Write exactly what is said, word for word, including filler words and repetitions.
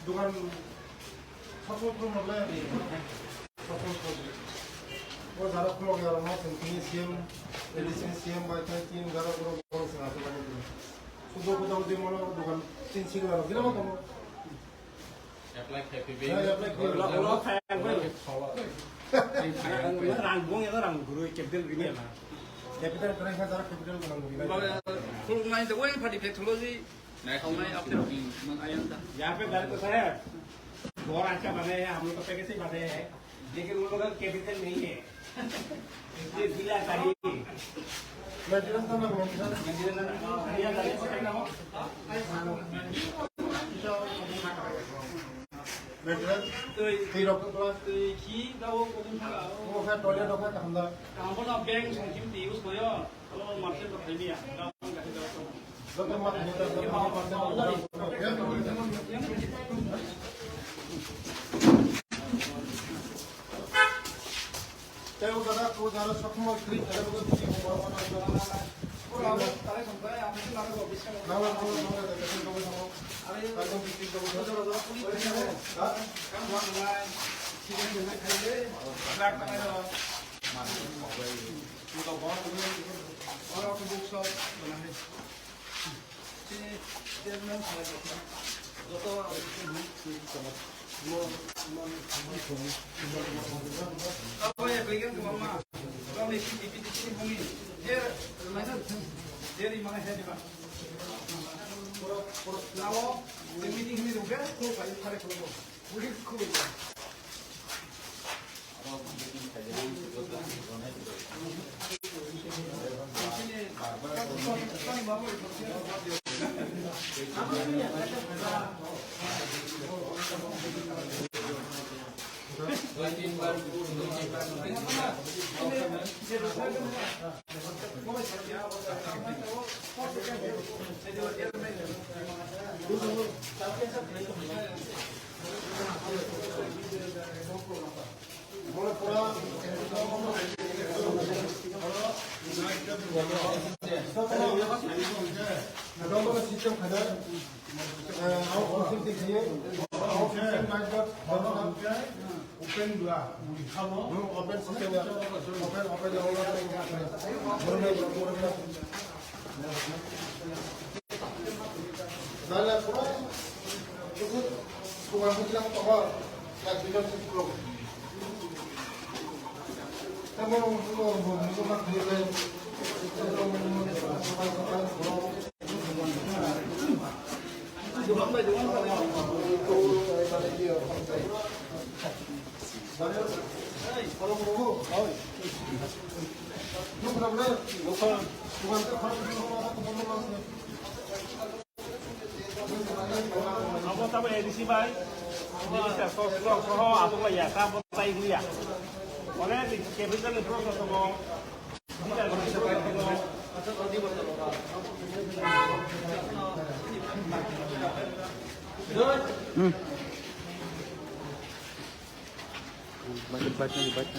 Dukan sokol khulumrok le. Sokol khulumrok. O jara khulok ya rok ma sing tini C M, A D C C M bai tai tin jara borok borok sing aswk lagi. Sudo kuda udi mono dukan tin sing laro gila ma tomo. Apply khai phi. Apply khai. Lo, lo khai ang bai. Rang bong ya rang guru capital gini ya. Capital kare kha jara capital ko nang guru. Khulumnai de wai padi technology. Naithoknai apni rok mang ayang ta. यहाँ पे घर तो है, घर अच्छा बना है, हम लोग का पैकेज से बना है, लेकिन उन लोगों का कैपिटल नहीं है, इसलिए बिला गाड़ी। Maintenance na nang, maintenance. Maintenance na nang, maintenance na nang. Maintenance. Twi rok. Twi khi dawo kodum thala. O kha toilet rok kha hamda. Ang bono bank song kim ti use koyo. Open dua. Hmm, open system ya. Open, open ya. Dale, pura. Itu tukang bilang apa? Ya, bilang sepuluh. Kamu mau, mau, mau, mau, mau, mau, mau, mau, mau, mau, mau, mau, Obo tamo A D C bai, minister soh, soh, soho aswk lai ya, tamo tai hwn ya. Onek capital ni process tongo. Hmm. Bike, bike, bike.